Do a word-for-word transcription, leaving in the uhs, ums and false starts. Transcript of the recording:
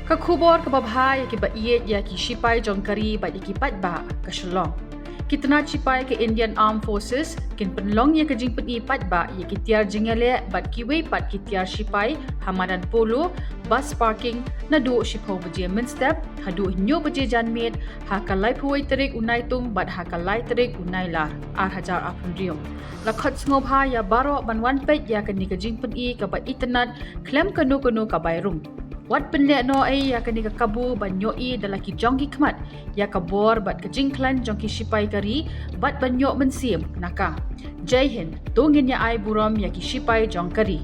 Ka khubor kaba bha ïa kiba ïeit ïa ki shipai jong ka ri bad ïa ki paidbah ka Shillong. Ki tnat shipai ka Indian Armed Forces kin pynlong ïa ka jingpyni paidbah ïa ki tiar jingïaleh bad kiwei pat ki tiar shipai ha madan Polo, bus parking, naduh shiphew baje mynstep haduh hynñiew baje janmiet ha ka laiphew wei tarik u Naitung bad ha ka lai tarik u Nailar, ar hajar arphew hynriew. La khot sngewbha ïa baroh ban wan peit ïa kane ka jingpyni kaba itynnad khlem kano kano ka bai rung. Wat pynlehnoh ei ïa kane ka kabu ban ïohi da la ki jong ki khmat ïa ka bor bad ka jingkhlaiñ jong ki shipai ka ri bad ban ïoh mynsiem na ka. Jai Hind, to ngin ïa ai burom ïa ki shipai jong ka ri.